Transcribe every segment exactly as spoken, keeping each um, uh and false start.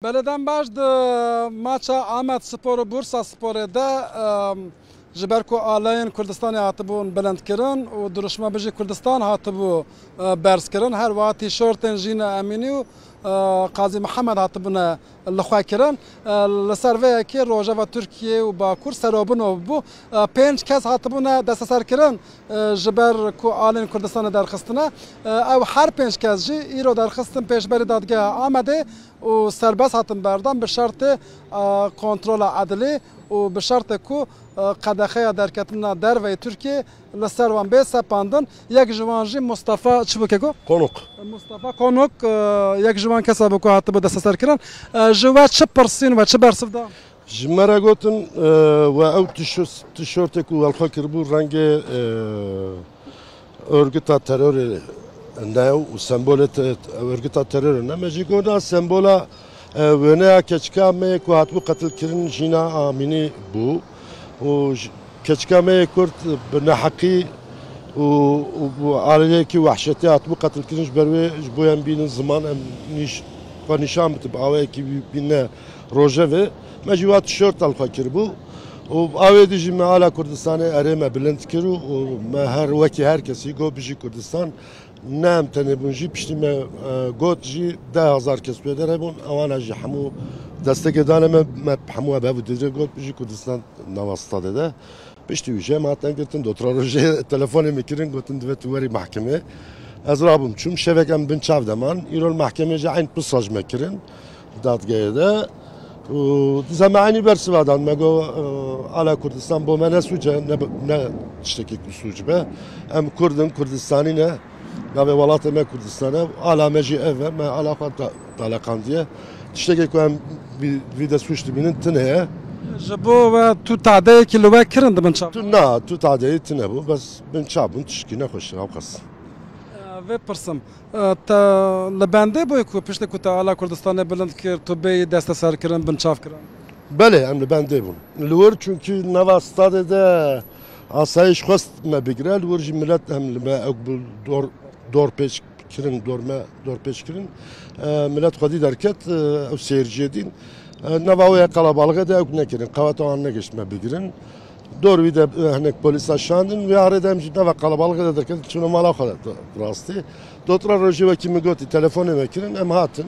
Belê, dem baş. Di maça Amed Spor û Bursa Sporê de, em, ji ber ku aleyên Kurdistanê hatibûn bilindkirin û dirûşma Bijî Kurdistan hatibû, e, berzkirin, her wiha tîşortên Jîna Emînî û, e, Qazî Mihemed hatibûne lixwekirin. E, li ser vê yekê rojeva Tirkiye û Bakur serobinov bû. E, pênc kes hatibûne desteserkirin, e, ji ber ku alên Kurdistanê derxistine. E, ew her pênc kes jî îro derxistin pêşberî Dadgeha Amedê û serbest hatin berdan bi şertê, e, kontrola edilî û bi şertê ku, e, qedexeya derketina derveyî Tirkiyê li ser wan bê sepandin. Yek ji wan jî Mustafa çi bû keko? Konuk. Mustafa Konuk, e, yek ji wan kesa bû ku hatibû desteserkirin. E, ji we çi pirsîn, we çi bersiv da? Ji me re gotin, e, we ew tişo-, tişortê ku we li xwe kiribû rengê, e, örgüta terorê ne û sembolê te-, örgüta terorê ne. Me jî got, na sembola, e, wêneya keçika me yê ku hatibû qetilkirin Jîna Amînî bû û j-, keçika me yê Kurd bi neheqî û, û bi aliyekî wehşetê hatibû qetilkirin, ji ber wê ji bo em bînin ziman, em nîş-, xwe nîşan bidin bi awayekî bî-, bîne rojevê. Me jî wa tişorta li xwe kiribû û bi awê dî jî me ala Kurdistanê erê me bilind kir û, û me her wekî her kesî got, Bijî Kurdistan. Ne em tenê bûn jî, piştî me, e, got jî deh hezar kes wê derê bûn, ewana jî hemû destekê dane me, me hemû ev hev û dî re got, Bijî Kurdistan nava stadê de. Piştî wî jî em hatin girtin, dotra rojê telefonê min kirin, gotin, divê tu werî mahkemê. Ez rabûm çûm, şevek em bin çav de man. Îro li mahkemê jî eyn pirsa ji me kirin, dadgehê de. Û dîsa me eynî bersiva dan, me got, e, ala Kurdistan bo me ne sûc e, ne, ne tiştekî ku sûc be. Em Kurd in, Kurdistanî ne. Navê welatê me Kurdistan e. Ala me jî ev e, me ala xwe da-, daleqandiye. Tiştekê ku em vî, vî de sûc dibînin, tune ye. Ji bo we tu tadeyekî li we kirin di bin çav? Tu na, tu tadeyî tune bû, bes bin çav bûn, tişkî nexweş, ew qas. Vê pirsim. E, te li bendê bûyî ku piştî ku te ala Kurdistanê bilind kir, tu bêyî desteserkirin, binçavkirin? Belê, em li bendê bûn. Li wir çunkî nava stadê de asayîş xwest me bigire, li wir jî milet hem li me ew bi dor, dorpêç kirin, dorme, dorpêç kirin. E, milet xwedî derket, e, ew seyirciyê dîn. E, nava wê qelebalixê de ew nekirin, qeweta wan negişt me bigirin. Dor wî de, e, hinek polîsa şandin, wê arê de em jî nava qelebalixê de derketin, çûne mala xwe de, rastî. Dotra rojê wekî min gotî, telefonê me kirin, em hatin.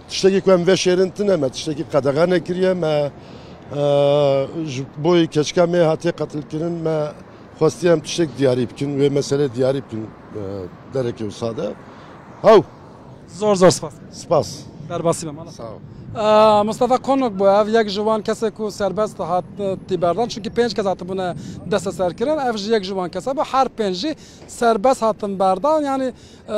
Tiştekî ku em veşêrin tune me, tiştekî qedexe nekiriye me, e, ji bo yî keçika me hatiye qetilkirin, me xwestiye em tiştek diyarî bikin, wê meselê diyarî bikin, e, derekê wisa de. Haw! Zor zor spas. Spas. Derbasî be mala. Sağ ol. Ee, Mustafa Konuk bû. Ev yek ji wan kesê ku serbest hat, e, tî berdan. Çunkî pênc kes hatibûne desteserkirin. Ev jî yek ji wan kesa bû. Her pênc jî serbest hatin berdan. Yanî, e,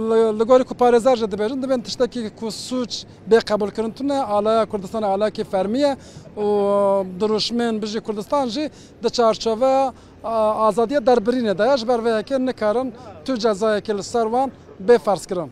li, li gorî ku parêzer jî dibêjin, dibên tiştekî ku sûc bê qebûlkirin tune, alaya Kurdistanê alayekî fermî ye û dirûşmên Bijî Kurdistan jî di çarçoveya, e, azadiya derbirînê de ye. Ji ber vê yekê nikarin tu cezayekê li ser wan bê ferzkirin.